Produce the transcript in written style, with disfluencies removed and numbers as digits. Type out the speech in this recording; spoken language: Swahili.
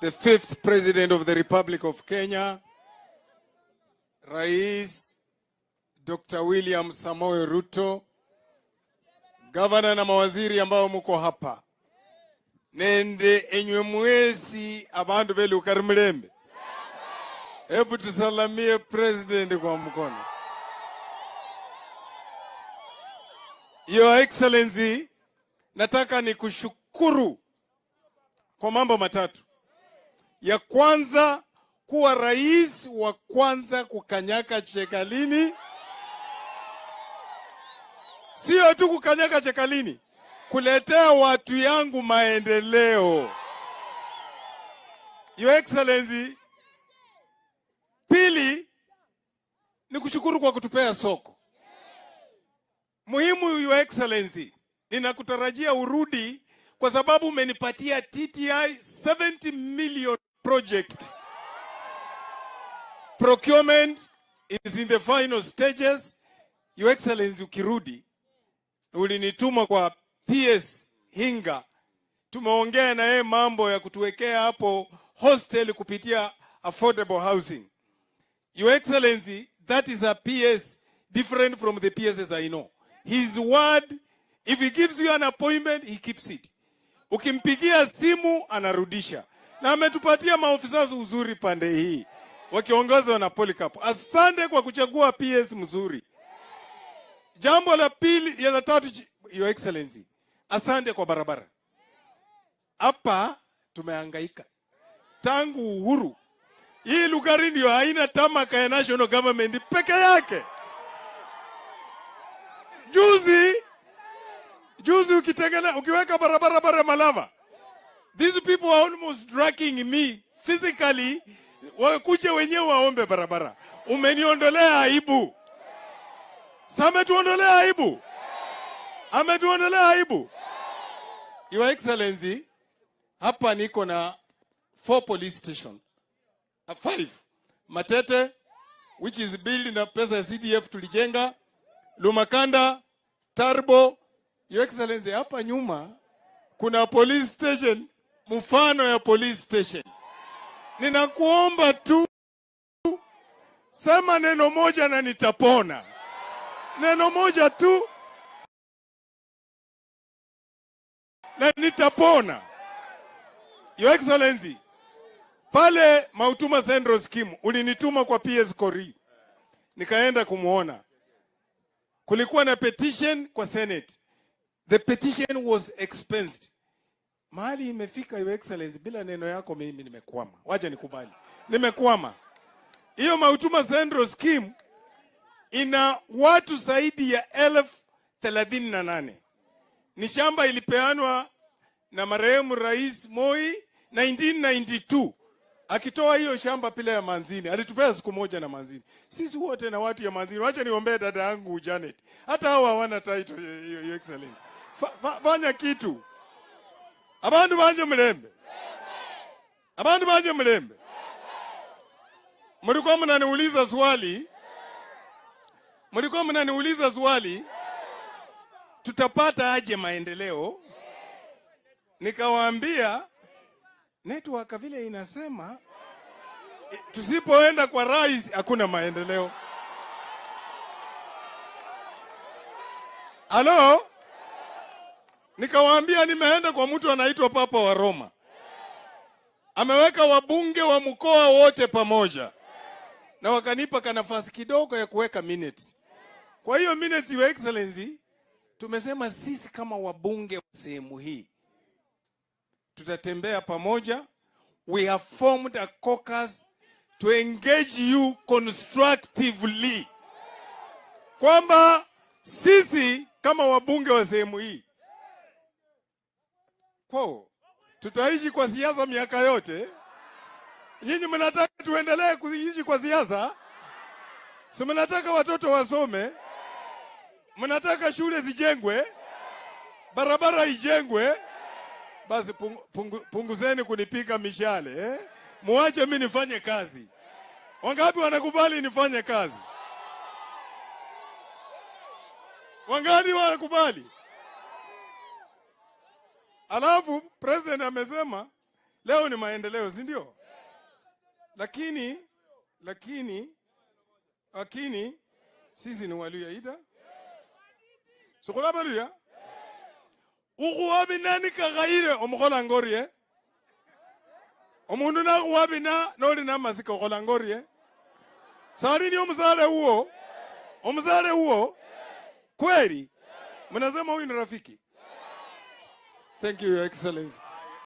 the fifth President of the Republic of Kenya, Rais Dr. William Samoei Ruto, Governor na mawaziri ambao mko hapa, nende enywe mwesi abandu be Lukari Mulembe. Hebu tusalamie President kwa mkono. Your Excellency, nataka nikushukuru kwa mambo matatu. Ya kwanza, kuwa rais wa kwanza kukanyaka Chekalini. Sio tu kukanyaka Chekalini, kuletea watu yangu maendeleo. Your Excellency, pili ni kushukuru kwa kutupea soko. Muhimu, Your Excellency, ninakutarajia urudi kwa sababu umenipatia TTI 70 million project. Procurement is in the final stages. Your Excellency, ukirudi, ulinituma kwa PS Hinga. Tumeongea na yeye mambo ya kutuwekea hapo hostel kupitia affordable housing. Your Excellency, that is a PS different from the PSs I know. His word, if he gives you an appointment, he keeps it. Ukimpigia simu, anarudisha. Na ametupatia maofisa uzuri pande hii, wakiongozwa na Polycarp. Asante kwa kuchagua PS mzuri. Jambo la pili, ya la tatu, Your Excellency, asante kwa barabara. Hapa tumehangaika tangu uhuru. Hii Lugari ndio haina tamaka ya national government peke yake. Juzi ukitengena, ukiweka barabara bara Malava, these people are almost dragging me physically, wakuje wenyewe waombe barabara. Umeniondolea aibu. Ametuondolea aibu. Ametuondolea aibu. Your Excellency, hapa niko na 4 police station. 5. Matete, which is built na pesa ya CDF tulijenga, Lumakanda, Tarbo. Your Excellency, hapa nyuma kuna police station, mfano ya police station. Ninakuomba tu sema neno moja na nitapona. Neno moja tu na nitapona. Your Excellency, pale Mautuma Central Scheme ulinituma kwa PS Kori, nikaenda kumuona. Kulikuwa na petition kwa Senate. The petition was expensed. Mahali imefika, Your Excellency, bila neno yako mimi nimekwama. Wacha nikubali. Nimekwama. Hiyo Mautuma Central Scheme ina watu zaidi ya 38,000. Ni shamba ilipeanwa na marehemu Rais Moi 1992. Akitoa hiyo shamba pile ya Manzini, alitupea siku moja na Manzini. Sisi wote na watu ya Manzini. Wacha niombee dada yangu Janet. Hata hawa hawana title, Your Excellency. Fanya kitu. Abandu banje mlembe. Abandu banje mlembe. Mlikuwa mnaniuliza swali. Mlikuwa mnaniuliza swali. Tutapata aje maendeleo? Nikawaambia network vile inasema tusipoenda kwa rais hakuna maendeleo. Halo? Nikawaambia nimeenda kwa mtu anaitwa Papa wa Roma. Ameweka wabunge wa mkoa wote pamoja. Na wakanipa kanafasi kidogo ya kuweka minutes. Kwa hiyo minutes, Your Excellency, tumesema sisi kama wabunge wa sehemu hii tutatembea pamoja. We have formed a caucus to engage you constructively. Kwamba sisi kama wabunge wa sehemu hii, kwa tutaishi kwa siasa miaka yote. Nyinyi mnataka tuendelee kuishi kwa siasa? Si mnataka watoto wasome? Mnataka shule zijengwe? Barabara ijengwe? Basi punguzeni kunipiga mishale, eh? Muache mimi nifanye kazi. Wangapi wanakubali nifanye kazi? Wangapi wanakubali? Alafu president amesema Leo ni maendeleo, si ndio? Lakini sisi ni Waluya ita sukula Baluya ukhuwabina nikakhaire omukhola ngorie omundu nakhuwabina noli namasika okhola ngorie sali ni omusale huo omusale huo kweli mnasema huyu ni rafiki. Thank you, Your Excellency.